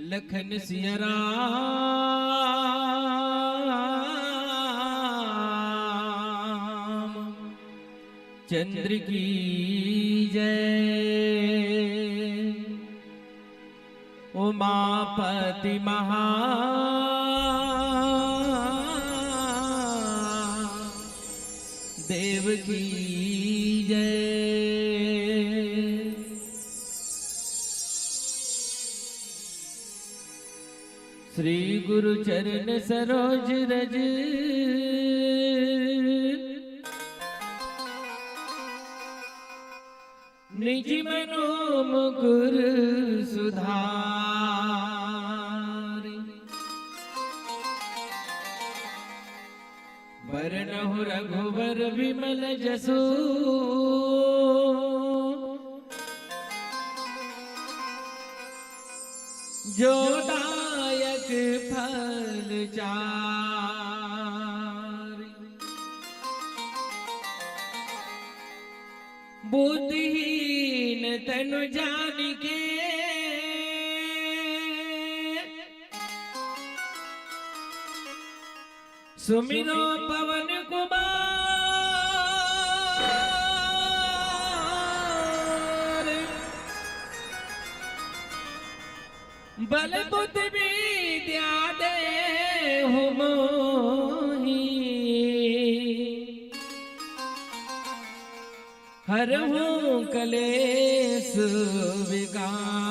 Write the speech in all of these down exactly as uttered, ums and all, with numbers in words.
लखन सिया राम चंद्र की जय। उमापति महादेव की जय। श्री गुरु चरण सरोज रज, निज मनो मुकुर सुधारि। बरनहुँ रघुबर विमल जसु, जो दायक फल चारि। बुद्धिहीन तनु जानिके, सुमिरो पवन कुमार। बल बुद्धि विद्या देहु मोहि, हरहु कलेस विकार।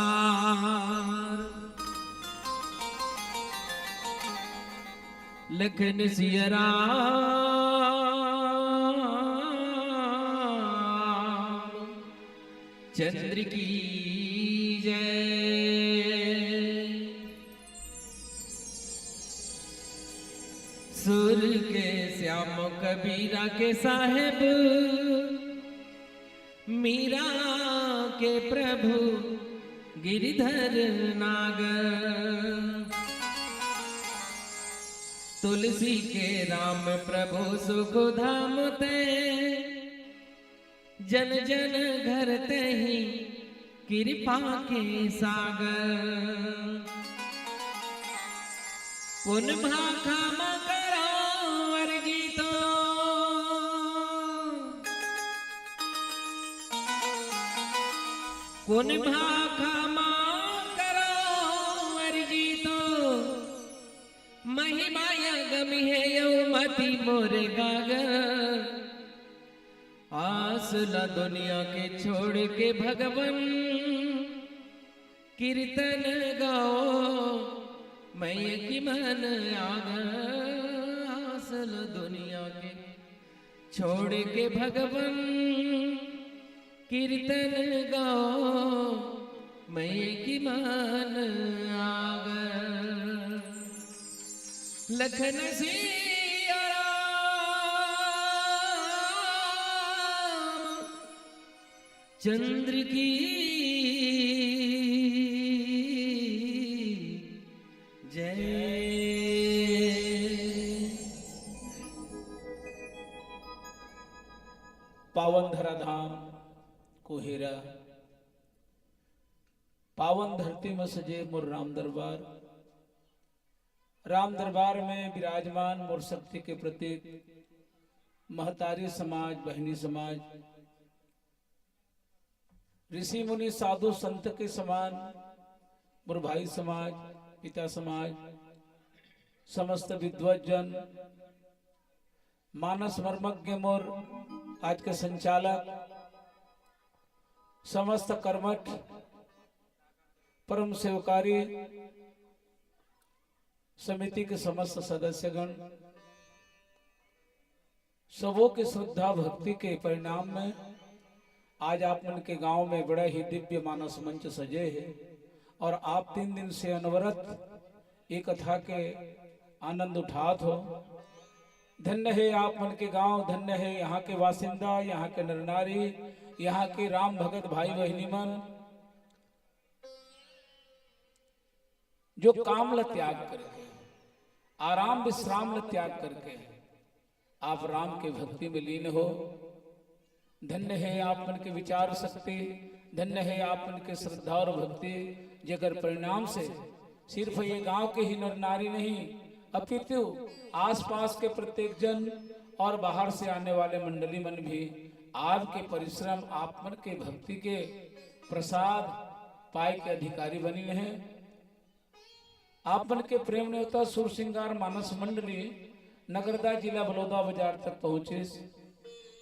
लखन सिया राम चंद्र की जय। सुर के श्याम कबीरा के साहेब, मीरा के प्रभु गिरधर नागर। तुलसी के राम प्रभु सुख धाम ते, जन जन घर तेहि कृपा के सागर। कोन भाखा म करौं अरजी तो, कोन भाखा म करौं अरजी तो, महिमा अगम हे अउ मति मोर गागर। आस ला दुनिया के छोड़ के भगवन, कीर्तन गाओ मैं किमन आगर। आस ला दुनिया के छोड़ के भगवन, कीर्तन गाओ मैं किमन आगर। लखन सिया राम चंद्र की जय। पावन धराधाम कुहेरा, पावन धरती म सजे मोर राम दरबार। राम दरबार में विराजमान मोर शक्ति के प्रतीक महतारी समाज, बहिनी समाज, ऋषि मुनि साधु संत के समान मोर भाई समाज, पिता समाज, समस्त विद्वत जन, मानस मर्मज्ञ मोर आज के संचालक, समस्त कर्मठ परम सेवकारी समिति के समस्त सदस्यगण, सबो के श्रद्धा भक्ति के परिणाम में आज आप मन के गांव में बड़ा ही दिव्य मानस मंच सजे हे और आप तीन दिन से अनवरत ये कथा के आनंद उठात हो। धन्य हे आप मन के गांव, धन्य हे यहाँ के वासिंदा, यहाँ के नर नारी, यहाँ के राम भगत भाई बहिनी मन, जो काम ल त्याग करके, आराम विश्राम ल त्याग करके आप राम के भक्ति में लीन हो। धन्य हे आप मन के विचार शक्ति, धन्य हे आप मन के श्रद्धा और भक्ति, जेकर परिणाम से सिर्फ ये गांव के ही नर नारी नहीं, अपितु आसपास के प्रत्येक जन और बाहर से आने वाले मंडली मन भी आपके परिश्रम, आप मन के भक्ति के प्रसाद पाए के अधिकारी बनी हे। आप मन के प्रेम नेवता सुर सिंगार मानस मंडली नगरदा, जिला बलौदा बाजार तक पहुंचिस।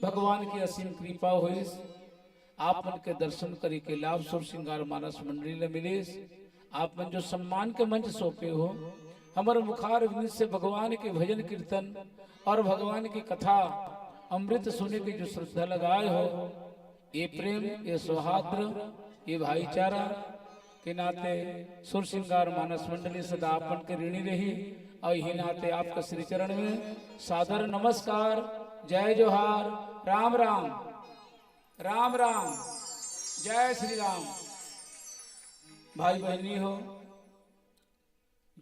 भगवान की असीम कृपा होइस। आप मन के दर्शन करे के लाभ सुर सिंगार मानस मंडली ल मिलिस। आप मन जो सम्मान के मंच सौंपे हो, हमर मुखार विंद से भगवान के भजन कीर्तन और भगवान की कथा अमृत सुने के जो श्रद्धा लगाए हो, ये प्रेम, ये सौहार्द, ये भाईचारा के नाते सुर सिंगार मानस मंडली सदा आप मन के ऋणी रही। और यही नाते आपका श्री चरण में सादर नमस्कार, जय जोहार, राम राम, राम राम, जय श्री राम। भाई बहिनी हो,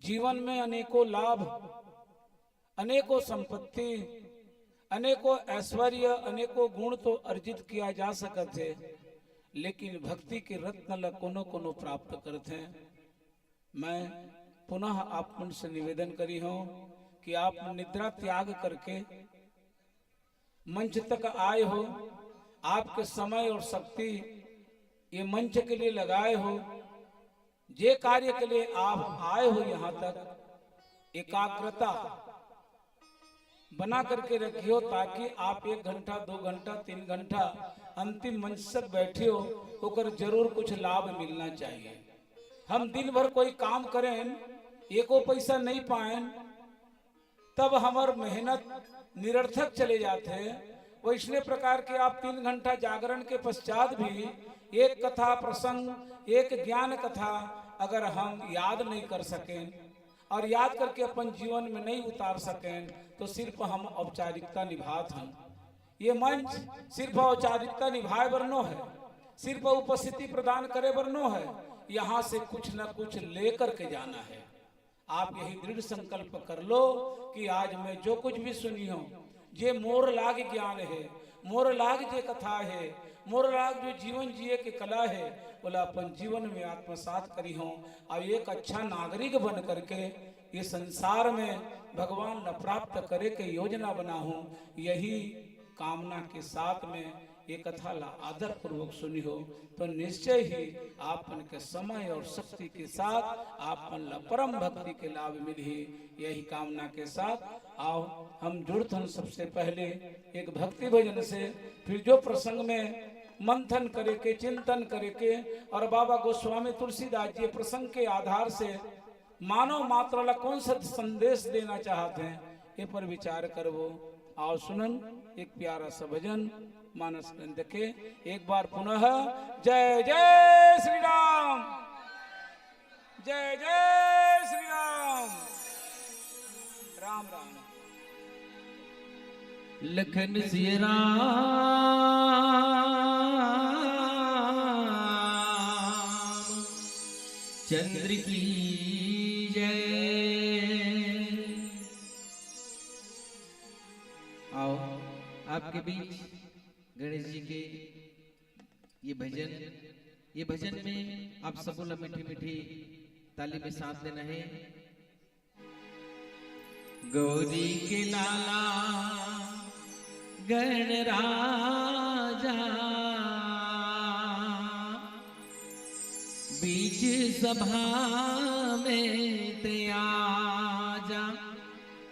जीवन में अनेकों लाभ, अनेकों संपत्ति, अनेकों ऐश्वर्य, अनेकों गुण तो अर्जित किया जा सकत हे, लेकिन भक्ति के रत्न ल कोनो कोनो प्राप्त करत हे। मैं पुनः आप मन से निवेदन करी हूँ कि आप निद्रा त्याग करके मंच तक आए हो, आपके समय और शक्ति ये मंच के लिए लगाए हो, जे कार्य के लिए आप आए हो यहाँ तक, एकाग्रता बना करके रखियो, ताकि आप एक घंटा, दो घंटा, तीन घंटा अंतिम मंच तक बैठे हो, ओकर जरूर कुछ लाभ मिलना चाहिए। हम दिन भर कोई काम करें, एको पैसा नहीं पाएं, तब हमर मेहनत निरर्थक चले जाथे। वैसने प्रकार के आप तीन घंटा जागरण के पश्चात भी एक कथा प्रसंग, एक ज्ञान कथा अगर हम याद नहीं कर सकें और याद करके अपन जीवन में नहीं उतार सकें, तो सिर्फ हम औपचारिकता निभात हन। ये मंच सिर्फ औपचारिकता निभाए बर नो है, सिर्फ उपस्थिति प्रदान करे बर नो है। यहाँ से कुछ न कुछ लेकर के जाना है। आप यही दृढ़ संकल्प कर लो कि आज मैं जो कुछ भी सुनी हूँ, जे मोर लाग ज्ञान है, मोर लाग जे कथा है, मोर लाग जो जीवन जिए के कला है, ओला अपन जीवन में आत्मसात करी हूँ और एक अच्छा नागरिक बन करके ये संसार में भगवान ला प्राप्त करे के योजना बनाहूँ। यही कामना के साथ में ये कथा ला आदर पूर्वक सुनी हो, तो निश्चय ही आप मन के समय और शक्ति के साथ आप मन ला परम भक्ति के लाभ मिलही। यही कामना के साथ आओ हम जुड़थन सबसे पहले एक भक्ति भजन से, फिर जो प्रसंग में मंथन करे के, चिंतन करे के और बाबा गोस्वामी तुलसीदास जी प्रसंग के आधार से मानव मात्र ला कौन सा संदेश देना चाहत हैं, ये पर विचार करबो। आओ सुनन एक प्यारा सा भजन मानस में देखे। एक बार पुनः जय जय श्री राम, जय जय श्री राम, राम राम। लखन सिया राम चंद्र की जय। आओ, आपके बीच गणेश जी के ये भजन, ये भजन में आप सबो ला मीठी मीठी ताली में साथ देना है। गौरी के लाला गणराजा, बीच सभा में ते आजा।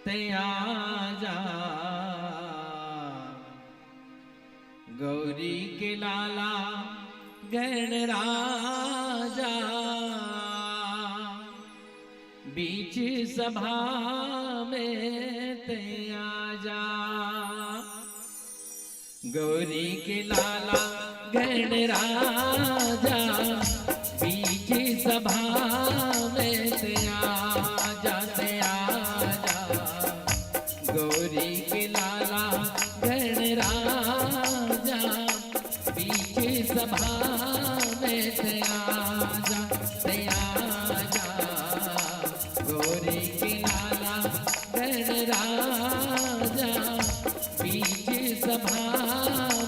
तैं आजा। गौरी के लाला गणराजा, बीच सभा में तैं आजा। गौरी के लाला गणराजा, बीच सभा में तैं आजा, तैं आजा। गौरी के लाला गणराजा, बीच सभा में तैं आजा, तैं आजा। गौरी के लाला गणराजा, बीच सभा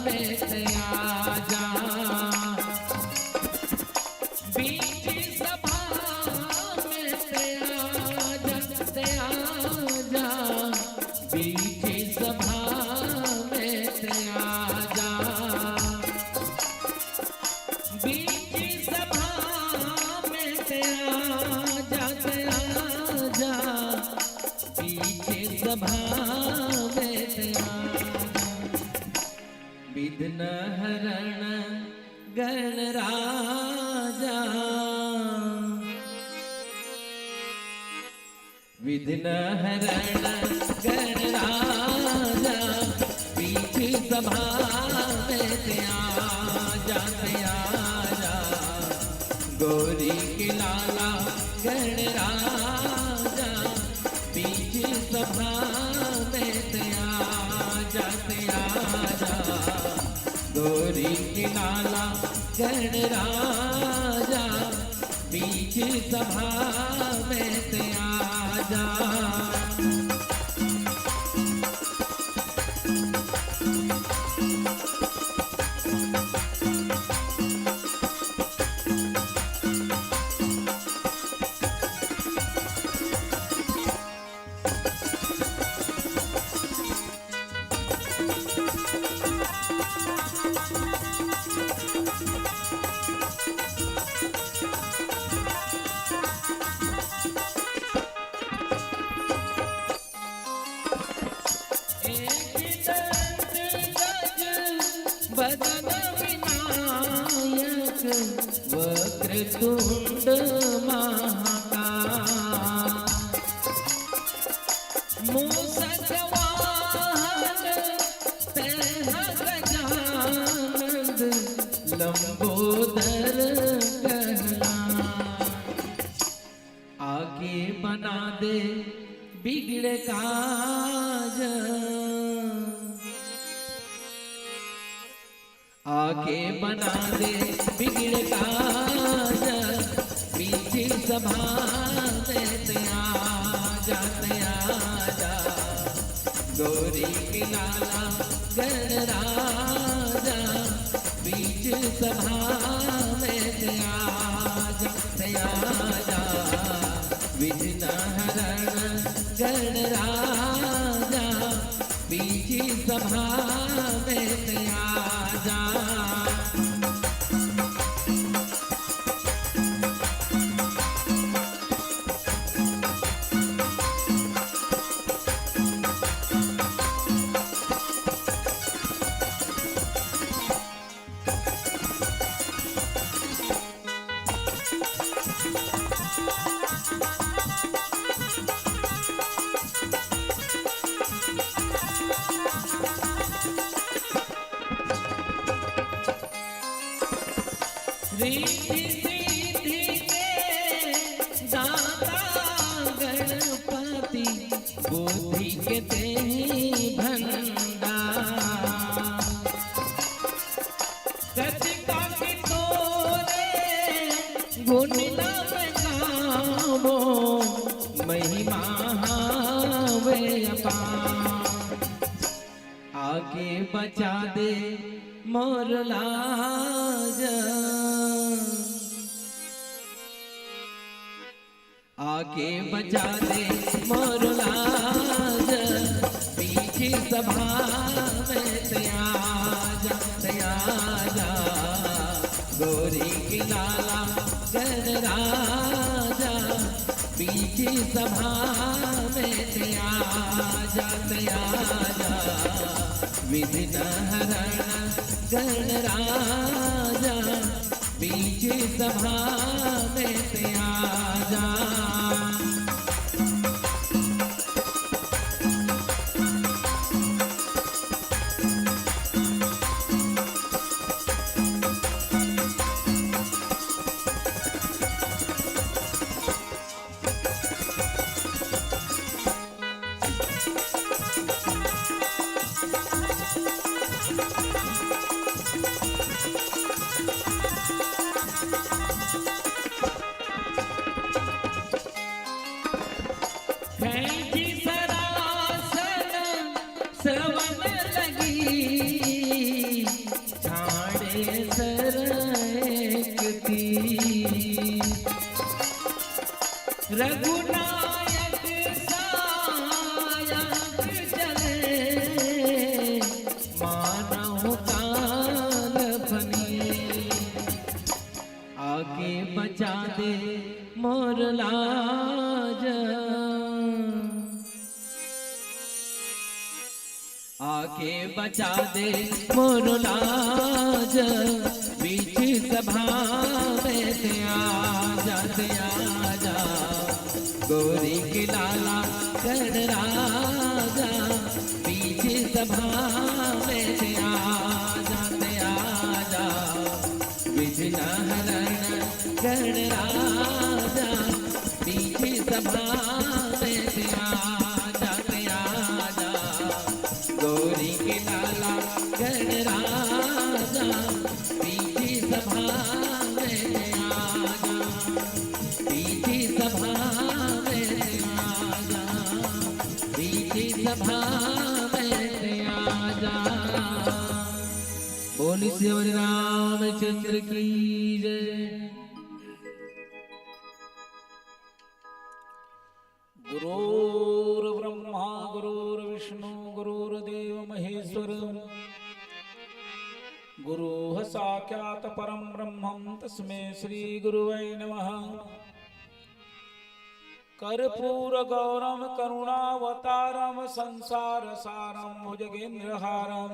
में तैं आजा। बीच सभा में तैं आजा, तैं आजा। बीच सभा में तैं आजा। बीच सभा में तैं आजा, तैं आजा। बीच सभा में तैं आजा। विघ्न हरण गणराजा, विघ्न हरण गणराजा, बीच सभा में तैं आजा, तैं आजा। गौरी के लाला गणराजा, बीच सभा में तैं आजा, तैं आजा। गौरी के लाला गणराजा, बीच सभा में तैं आजा। एक दंत गज बदन विनायक, वक्रतुंड महाकाय। मूषक वाहन तैं गजानन, लंबोदर कहलाय। आके बना दे बिगड़े काज, आके बना दे बिगड़े काज। बीच सभा में तैं आजा, तैं आजा। गौरी के लाला गणराजा, बीच सभा में तैं आजा, तैं आजा। विघ्न हरण गणराजा, बीच सभा में तैं आजा। रिद्धि सिद्धि के दाता गणपति, बुद्धि के तें ही भंडार। कतिका कि तोरे गुण ना मैं गावों, महिमा हावे अपार। आके बचा दे मोर लाज, आके बचा दे मोर लाज। बीच सभा में तैं आजा, तैं आजा। गौरी के लाला गणराजा, बीच सभा ते आजा, ते आजा, विघ्न हरण गणराजा, बीच सभा में ते आजा। खैंची सरासन श्रवण लगी, ठाणे सर एक तीर। रघुनायक सायक चले, मानव काल फनी। आके बचा दे मोर लाज, आके बचा दे मोर लाज, बीच सभा में ते आजा, ते आजा, गोरी के लाला गणराजा, बीच सभा में ते आजा, ते आजा, विघ्न हरण गणराजा, बीच सभा में ते आजा, ते आजा, गोरी के लाला गणराजा, बीच सभा में ते आजा, बीच सभा में ते आजा, बीच सभा में ते आजा। बोली सियावर रामचंद्र की जय। गुरुर्ब्रह्मा गुरुर्विष्णु गुरुर्देव महेश्वर, गुरुः साक्षात् परं ब्रह्मं तस्मै श्री गुरुवे नमः। कर्पूर गौरम करुणावतारम संसार सारम भुजगेंद्रहारम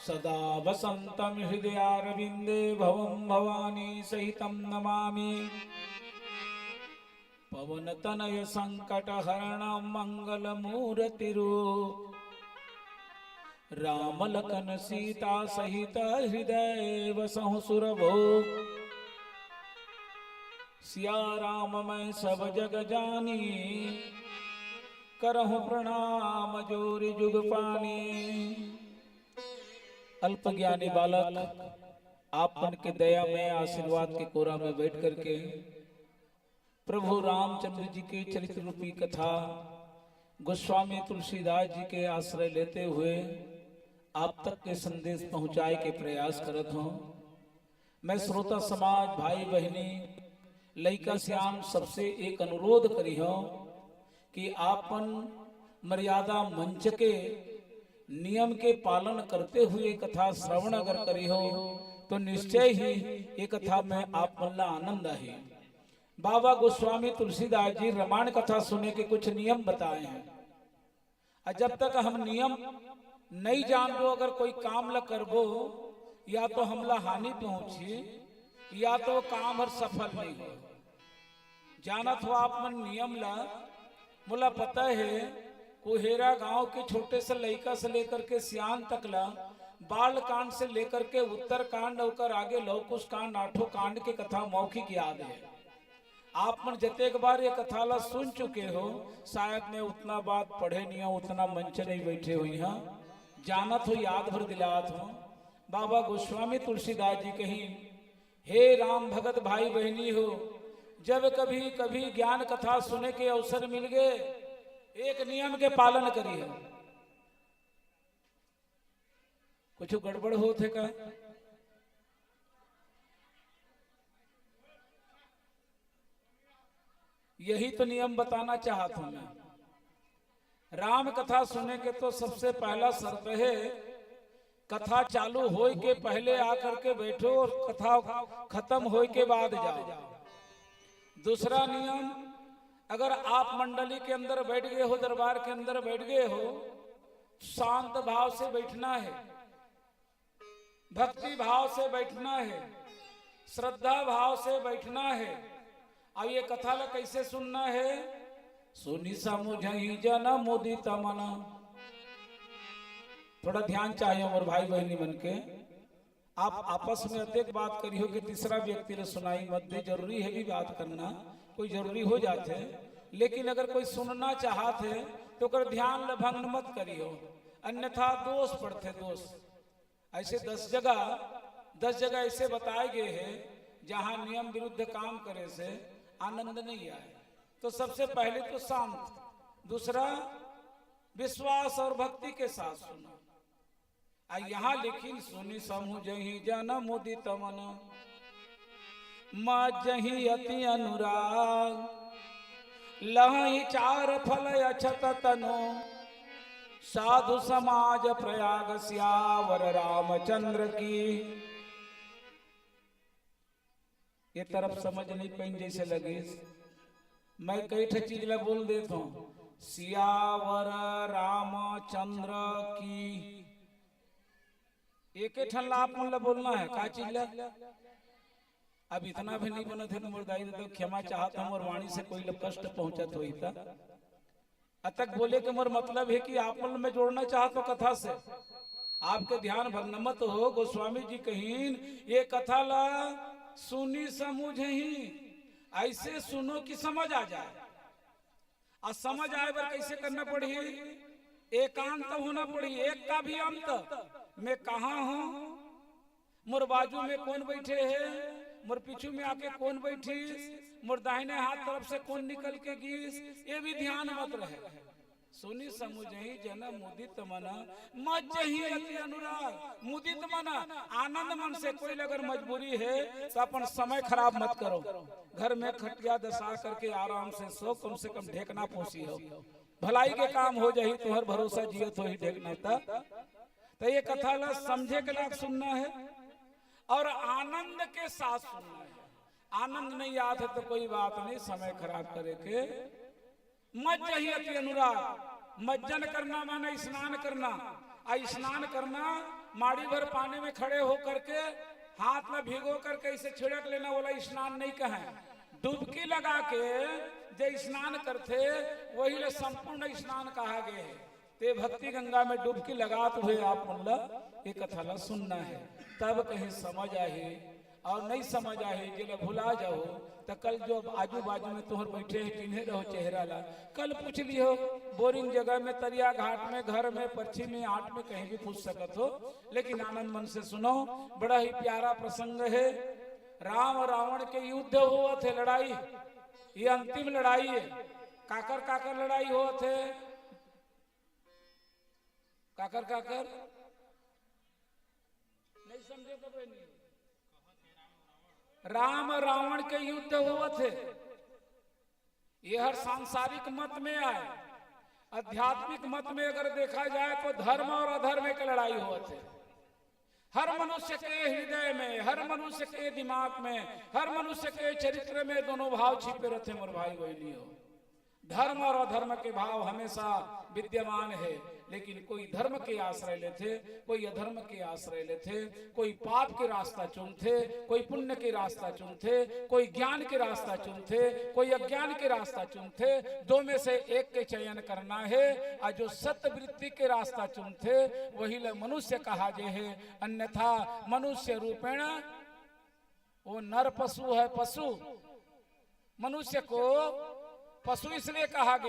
सदा वसंतम हृदयारविंदे भवम भवानी सहितम नमामि। पवन तनय संकट हरण मंगल मूर्ति रूप राम लखन सीता सहित हृदय बसहु सुरभूप। सिया राम मैं सब जग जानी, करहु प्रणाम जोरि जुग पानी। अल्प ज्ञानी बालक, आप मन के दया में, आशीर्वाद के कोरा में बैठ करके प्रभु रामचंद्र जी के चरित्र रूपी कथा गोस्वामी तुलसीदास जी के आश्रय लेते हुए आप तक के संदेश पहुंचाए के प्रयास करत हूं। मैं श्रोता समाज, भाई बहिनी, लइका सियान सबसे एक अनुरोध करी हूं कि आपन मर्यादा मंच के नियम के पालन करते हुए कथा श्रवण अगर करी हो तो निश्चय ही ये कथा में आप मन ला आनंद आही। बाबा गोस्वामी तुलसीदास जी रामायण कथा सुने के कुछ नियम बताए हैं। और जब तक हम नियम नहीं जानबो, अगर कोई काम ला करबो, या तो हमला हानि पहुंची, या तो वो काम हर सफल नहीं हो। जानत हो आप मन नियम ला, मोला पता है, कुहेरा गांव के छोटे से लइका से लेकर के सियान तक ला, बाल कांड से लेकर के उत्तर कांड, ओकर आगे लव कुश कांड, आठों कांड के कथा मौखिक याद है। आप मन जतेक बार ये कथा ला सुन चुके हो, शायद मैं उतना बात पढ़े नहीं हूं, उतना मंच नहीं बैठे हुई हां, जानत हो, याद भर दिलात हो। बाबा गोस्वामी तुलसीदास जी कहीं, हे राम भगत भाई बहिनी हो, जब कभी कभी ज्ञान कथा सुने के अवसर मिल गए, एक नियम के पालन करी हो। कुछ गड़बड़ होत हे का? यही तो नियम बताना चाहत हूं मैं। राम कथा सुने के तो सबसे पहला शर्त है, कथा चालू होय के पहले आकर के बैठो और कथा खत्म होय के बाद जाओ। दूसरा नियम, अगर आप मंडली के अंदर बैठ गए हो, दरबार के अंदर बैठ गए हो, शांत भाव से बैठना है, भक्ति भाव से बैठना है, श्रद्धा भाव से बैठना है। अब ये कथा ला कैसे सुनना है? सुनि समुझहि जन मुदित मन। थोड़ा ध्यान चाहिए मोर भाई बहनी मन के। आप आपस में अतेक बात करिहो कि तीसरा व्यक्ति ला सुनाई मत दे। जरूरी है भी बात करना, कोई जरूरी हो जाथे, लेकिन अगर कोई सुनना चाहत है तो ओकर ध्यान ला भंग मत करिहो, अन्यथा दोष पड़थे, दोष। ऐसे दस जगह, दस जगह ऐसे बताए गए हैं जहां नियम विरुद्ध काम करे से आनंद नहीं आए। तो सबसे पहले तो शांत, दूसरा विश्वास और भक्ति के साथ सुनो। आ यहाँ लेकिन सुनि समुझहि जन मुदित मन, मज्जहि अति अनुराग, लहहि चार फल अछत तनु, साधु समाज प्रयाग सियावर रामचंद्र की। ये तरफ समझ नहीं पाइन जैसे लगिस। मैं कई ठे चीज ला बोल देत हूँ, सियावर रामचंद्र की। एक एक ठन ला आप मन ला बोलना है, का चीज ला? अब इतना भी नहीं बनत है तो मोर दाई ददा क्षमा चाहत हूँ, मोर वाणी से कोई ला कष्ट पहुंचत होई त। अतक बोले के मोर मतलब है कि आप मन में जोड़ना चाहत हो कथा से, आपके ध्यान भंग न मत हो। गोस्वामी जी कहीन, ये कथा ला सुनि समुझहि, ऐसे सुनो कि समझ आ जाए। आ समझ आए बर कैसे करना पड़ही? एकांत होना पड़ही, एक का भी अंत। मैं कहाँ हूँ, मोर बाजू में कौन बैठे है, मोर पीछू में आके कौन बैठिस, मोर दाहिने हाथ तरफ से कौन निकल के गिस, ये भी ध्यान मत रहे। सुनि समुझहि जन मुदित मन, मज्जहि अति अनुराग। मुदित मन, आनंद मन से। कोई अगर मजबूरी है तो अपन समय खराब मत करो, घर में खटिया दसा करके आराम से सो, कम से कम ढेकना पोसी हो, भलाई के काम हो जाही। तुम्हार भरोसा जियत हो ही ढेकना था। तो ये कथा ला समझे के लायक सुनना है और आनंद के साथ सुनना है। आनंद नहीं आत है तो कोई बात नहीं, समय खराब करे के। मज्जहि अति अनुराग, मज्जन करना माने स्नान करना। आ स्नान करना, माड़ी भर पानी में खड़े हो करके हाथ में भिगो करके इसे छिड़क लेना, वाला स्नान नहीं कहे। डुबकी लगा के जे स्नान करथे, वही ले संपूर्ण स्नान कहा गए है। ते भक्ति गंगा में डुबकी लगात हुए आप मन ला ये कथा ला सुनना है, तब कहीं समझ आही। और नहीं समझ आही, जेला भुला जाओ, तो कल जो आजू बाजू में तुहर बैठे हैं, चिन्हे रहो चेहरा ला, कल पूछ लियो। बोरिंग जगह में, तरिया घाट में, घर में, पर्ची में, आट में, कहीं भी पूछ सकत हो, लेकिन आनंद मन से सुनो। बड़ा ही प्यारा प्रसंग है। राम और रावण के युद्ध होवत है, लड़ाई, ये अंतिम लड़ाई है। काकर काकर लड़ाई होवत है? काकर काकर? नहीं समझे तो बहनी। राम रावण के युद्ध होवत है। ये हर सांसारिक मत में आए, आध्यात्मिक मत में अगर देखा जाए तो धर्म और अधर्म के लड़ाई होवत है। हर मनुष्य के हृदय में, हर मनुष्य के दिमाग में, हर मनुष्य के चरित्र में दोनों भाव छिपे रहते हैं, मोर भाई बहनी हो। धर्म और अधर्म के भाव हमेशा विद्यमान है, लेकिन कोई धर्म के आश्रय लेथे, कोई अधर्म के आश्रय लेथे, कोई पाप के रास्ता चुनथे, कोई पुण्य के रास्ता चुनथे, कोई ज्ञान के रास्ता चुनथे, कोई अज्ञान के रास्ता चुनथे। दो में से एक के चयन करना है। और जो सत्य वृत्ति के रास्ता चुनथे, वही ले मनुष्य कहा जे है, अन्यथा मनुष्य रूपेण वो नर पशु है, पशु। मनुष्य को पशु इसलिए कहा गया।